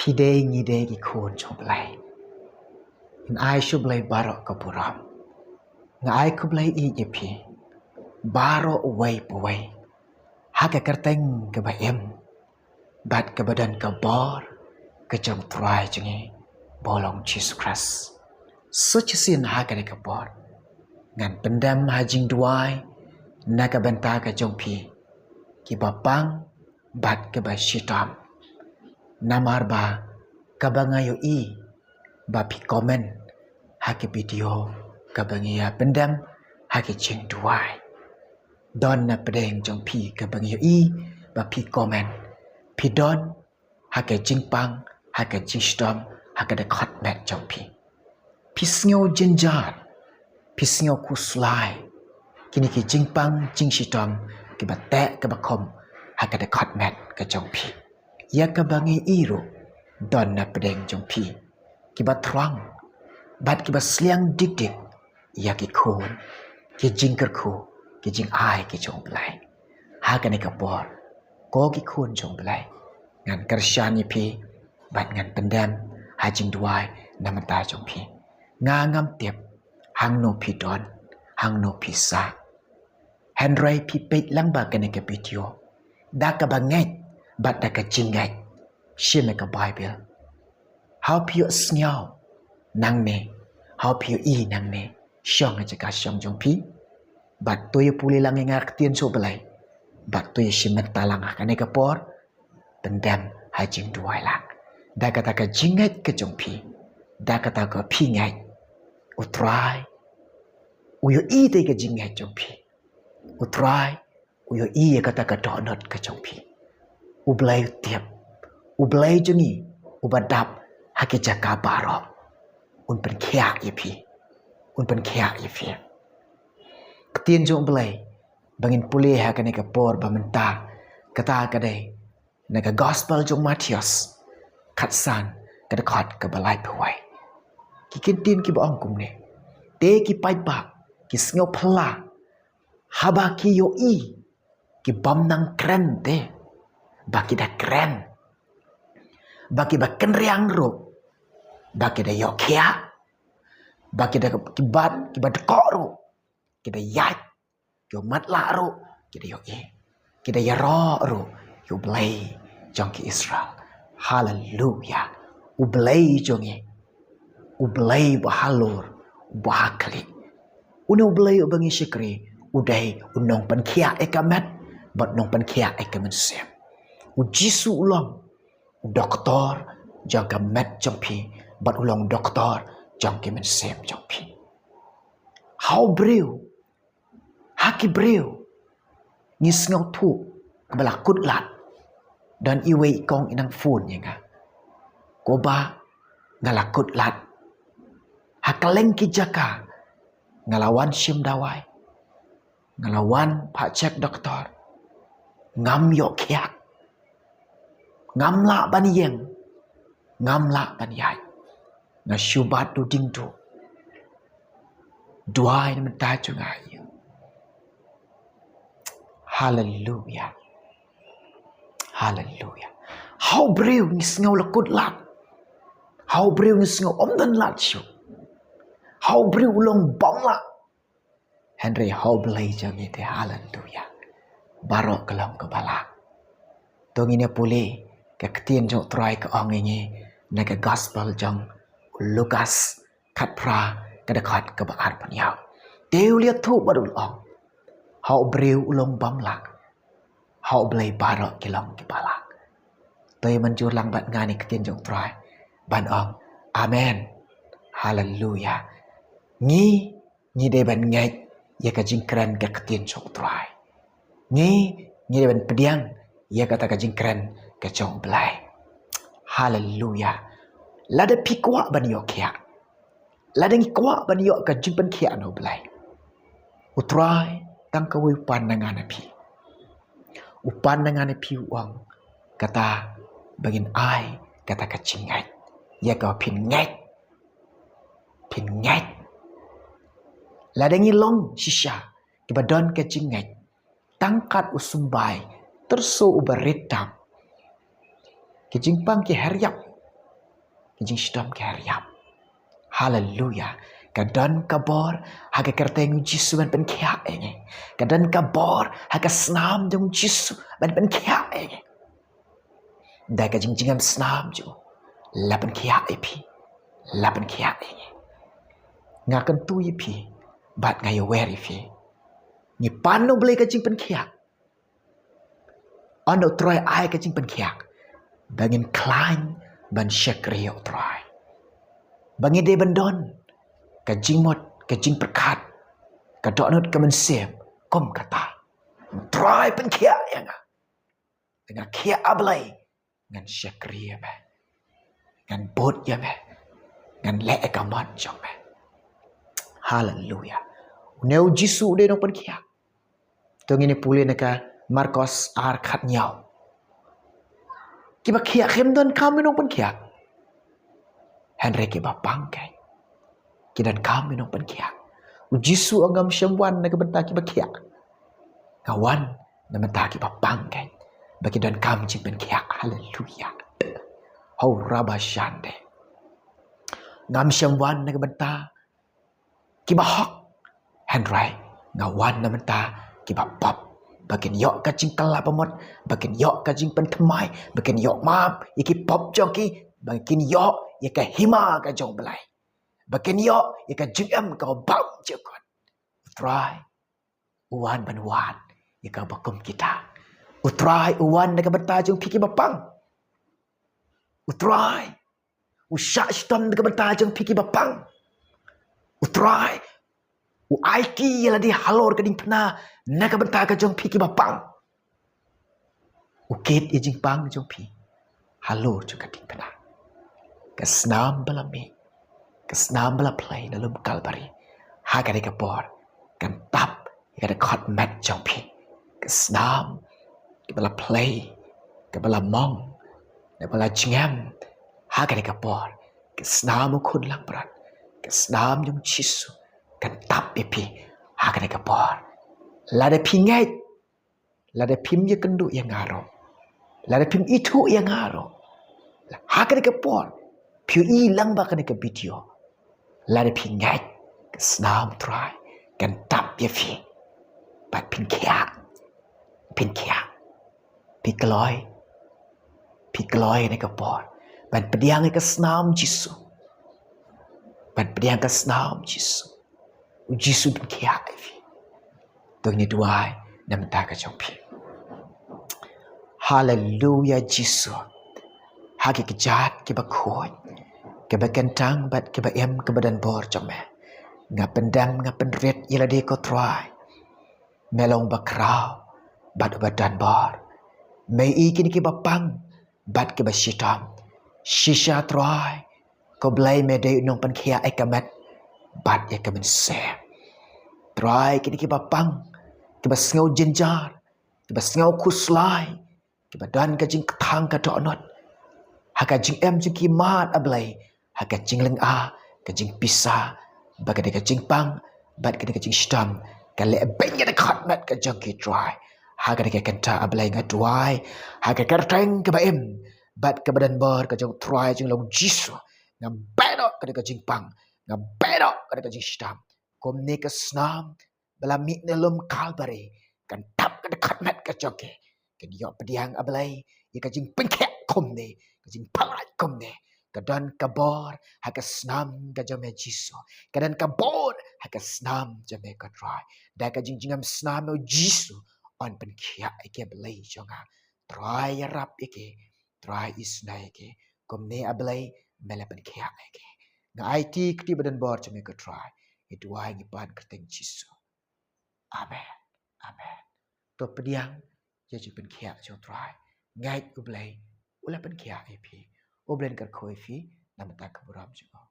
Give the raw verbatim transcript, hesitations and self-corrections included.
Ki dei ngi dei ki khun jong U Blei. Ngin ai sha U Blei baroh ka burom. Nga ai khublei ïa phi baroh uwei pa uwei ha ka kyrteng kaba im bad kaba don ka bor ka jong U Trai jong ngi ba u long Jisu Khrist. Sa shisien ha kane ka por ngan pyndem ha jingduwai na ka bynta ka jong phi kiba pang bad kiba shitom. Namar ba kaba nga ïohi ba phi comment ha ki video kaba ngi ïa pyndem ha ki jingduwai. Don na pdeng jong phi kaba ngi ïohi ba phi comment. Phi don ha ka jingpang, ha ka jingshitom, ha ka dkhot met jong phi. Phi sngew jynjar, phi sngew khuslai. Kine ki jingpang jingshitom kiba teh kaba khum ha ka dkhot met ka jong phi. Ïa kaba ngi ïohi ruh don na pdeng jong phi kiba thrang bad kiba sliang dik dik ïa ki khun, ki jingkyrkhu, ki jingai ki jong U Blei. Ha kane ka por, ko ki khun jong U Blei, ngan kyrshan ïa phi bad ngan pyndem ha jingduwai na bynta jong phi. Nga ngam tip hangno phi don, hangno phi sah. Hynrei phi peit lang ba kane ka video da kaba ngeit bad da ka jingngeit. Shim ïa ka Baibl. Haba phi ïohsngew nangne, haba phi ïohi nangne, shong ha jaka shong jong phi bad to ïa pule lang ïa nga ka ktien jong U Blei bad to ïa shim bynta lang ha kane ka por. Pyndem ha jingduwai lang da kata ka jingngeit ka jong phi, da kata ka phi ngeit. U Trai u ïohi te ka jingngeit jong phi. U Trai u ïohi ïa kata ka dohnud ka jong phi. U Blei u tip, U Blei jong ngi uba dap ha ki jaka baroh un pynkhiah ïa phi. Un pynkhiah ïa phi. Ktien jong U Blei ba ngin pule ha kane ka por ba mynta, kata ka dei na ka Gospel jong u Mathaios khatsan, ka dkhot kaba laiphew wei. Ki kyntien kiba ong kumne: Te ki paidbah ki sngew phylla haba ki ïohi ki bym nang kren te ba ki da kren, ba kiba kynriang ruh ba ki da ïoh khiah, ba ki da, kiba, kiba dkoh ruh ki da ïaid, kiba matlah ruh ki da ïohi, ki da ïaroh ruh ïa U Blei jong ki Israel. Haleluya. U Blei jong ngi, U Blei uba halor, uba hakhlieh. Une U Blei uba ngi shakri u dei u nongpynkhiah ïa ka met bad nongpynkhiah ïa ka mynsiem. U Jisu u long u doktor jong ka met jong phi bad u long doktor jong ka mynsiem jong phi. Ha u briew, ha ki briew ngi sngewthuh kaba la kut lad. Don iwei i kong i nang phone ïa nga, ko bah, nga la kut lad. Ha kylleng ki jaka nga la wan shim dawai, nga la wan phah check doktor, ngam ïoh khiah. Ngam lah ban ïeng, ngam lah ban ïaid. Nga shu bat duh ding duh. Duwai na bynta jong nga ïa u. Haleluya. Haleluya. Ha u briew ngi sngew la kut lad. Ha u briew ngi sngew ym don lad shuh. Ha u briew u long bym lah. Hynrei ha u Blei jong ngi te, haleluya, baroh ka long kaba lah. To ngin ïa pule ka ktien jong u Trai ka ong ïa ngi na ka Gospel jong u Lukas khatphra, ka dkhot kaba arphew hynñiew. Te u la ïathuh bad u la ong, ha u briew u long bym lah, ha u Blei baroh ki long kiba lah. To ïa mynjur lang bad nga ïa ka ktien jong u Trai ban ong amen. Haleluya. Ngi, ngi dei ban ngeit ïa ka jingkren ka ktien jong u Trai. Ngi, ngi dei ban pdiang ïa kata ka jingkren ka jong u Blei. Haleluya. Lada phi kwah ban ïoh khiah, lada ngi kwah ban ïoh ka jingpynkhiah na u Blei, u Trai tang kawei u pan na nga na phi. U pan na nga na phi u ong, kata ba ngin ai kata ka jingngeit ïa kaba phin ngeit. Phin ngeit. Lada ngi long shisha kiba don ka jingngeit, tang kat u symbai tyrso uba rit tam, ki jingpang ki her ïap, Ka jingshitom ka hariap. Haleluya. Ka don ka bor ha ka kyrteng u Jisu ban pynkhiah ïa ngi. Ka don ka bor ha ka snam jong u Jisu ban pynkhiah ïa ngi. Da ka jingjngem snam jong u, la pynkhiah ïa phi, la pynkhiah ïa ngi. Nga kyntu ïa phi bad nga ïawer ïa phi. Ngi pan na u Blei ka jingpynkhiah. Ong u Trai ai ka jingpynkhiah ba ngin khlaiñ ban shakri ïa u Trai. Ba ngi dei ban don ka jingmut, ka jingpyrkhat, ka dohnud, ka mynsiem kum kata: Trai, pynkhiah ïa nga. Nga khiah, A Blei, ngan shakri ïa me, ngan bud ïa me, ngan leh ïa ka mon jong me. Haleluya. Une u Jisu u dei u nongpynkhiah. To ngin ïa pule na ka Markos ar khathynñiew. Kiba khiah kim donkam ïa u nongpynkhiah, hynrei kiba pang keiñ ki donkam ïa u nongpynkhiah. U Jisu u ong, ngam shym wan na ka bynta kiba khiah, nga wan na bynta kiba pang keiñ, ba ki donkam jingpynkhiah. Haleluya. Ho raba shande. Ngam shym wan na ka bynta kiba hok, hynrei nga wan na bynta kiba pop, ba kin ïoh ka jingkylla bamut, ba kin ïoh ka jingpynthymmai, ba kin ïoh map ïa ki pop jong ki, ba kin ïoh ïa ka hima ka jong u Blei, ba kin ïoh ïa ka jingim kaba bymjukut. U Trai u wan ban wad ïa kaba kum kita. U Trai u wan na ka bynta jong phi kiba pang. U Trai u shah shitom na ka bynta jong phi kiba pang. U Trai u aiti ïa lade halor ka diengphna na ka bynta ka jong phi kiba pang. U kit ïa jingpang jong phi halor jong ka diengphna. Ka snam ba la mih, ka snam ba la plie na lum Kalbari, ha kane ka por kan tap ïa ka dkhot met jong phi. Ka snam kaba la plie, kaba la mong, kaba la jngem ha kane ka por, ka snam u khun langbrot, ka snam jong u Jisu kan tap ïa phi ha kane ka por. Lada phi ngeit, lada phim ïakynduh ïa nga ruh, lada phim ithuh ïa nga ruh, ha kane ka por phi ïohi lang ba kane ka video, lada phi ngeit, ka snam u Trai kan tap ïa phi bad phin khiah, phin khiah, phi kloi, phi kloi ha kane ka por ban pdiang ïa ka snam Jisu, ban pdiang ka snam Jisu. U Jisu u pynkhiah ïa phi. To ngin duwai na ka bynta ka jong phi. Haleluya Jisu. Ha ki kjat kiba khuid, kiba kyntang bad kiba im, kiba don bor jong me, nga pyndem, nga pynrit ïa lade ko Trai. Me long uba khraw bad uba don bor. Me ïohi kine kiba pang bad kiba shitom. Shisha Trai, ko Blei me dei u nongpynkhiah ïa ka met bad ïa ka mynsiem. Trai, kine kiba pang, kiba sngew jynjar, kiba sngew khuslai, kiba don ka jingkthang ka dohnud ha ka jingim jong ki, mad A Blei, ha ka jinglynga, ka jingpisa, ba kane ka jingpang bad kane ka jingshitom ka leh beiñ ïa ka dkhot met ka jong ki Trai. Ha kane ka kynta A Blei nga duwai ha ka kyrteng kaba im bad kaba don bor ka jong u Trai jinglong Jisu, nga beh noh kane ka jingpang, nga beh noh kane ka jingshitom. Kumne ka snam ba la mih na lum Kalbari kan tap ïa ka dkhot met ka jong ki. Kin ïoh pdiang A Blei ïa ka jingpynkhiah kumne, ka jingpyllait kumne. Ka don ka bor ha ka snam ka jong me Jisu. Ka don ka bor ha ka snam jong me ko Trai. Da ka jingjngem snam me Jisu, un pynkhiah ïa ki A Blei jong nga. Trai ïarap ïa ki, Trai isynei ïa ki. Kumne A Blei me la pynkhiah ïa ki. Nga aiti kti ba don bor jong me ko Trai. Ngi duwai ngi pan ha ka kyrteng Jisu. Amen. Amen. To pdiang ïa ka jingpynkhiah jong u Trai. Ngeit U Blei u la pynkhiah ïa phi. U Blei un kyrkhu ïa phi na ka bynta ka burom jong u.